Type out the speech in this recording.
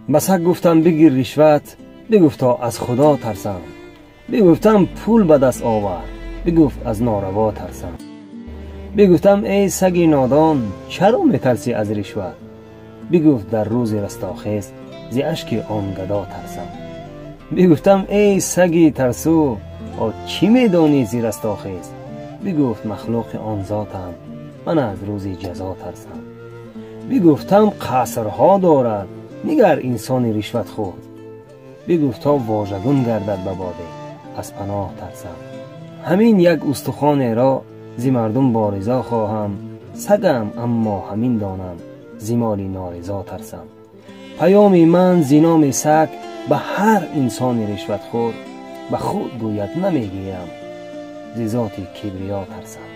Ба саг гуфтам: бигир ришват. Бигуфт: то аз Худо тарсам. Бигуфтам: пул ба даст овар. Бигуфт: аз нораво тарсам. Бигуфтам: эй саги нодон, чаро метарсӣ аз ришват? Бигуфт: дар рӯзи растохез зи ашки он гадо тарсам. Бигуфтам: эй саги тарсу, о чӣ медонӣ зи растохез? Бигуфт: махлуқи он зотам, ман аз рӯзи ҷазо тарсам. Бигуфтам: қасрҳо дорад, нигар инсони ришватхӯр. Бигуфт: то вожагун гардад ба боде, аз паноҳ тарсам. Ҳамин як устухонеро зи мардум боризо хоҳам. Сагам, аммо ҳамин донам, зи моли норизо тарсам. Паёми ман зи номи саг ба ҳар инсони ришватхӯр: ба худ гӯяд намегирам, зи зоти кибриё тарсам.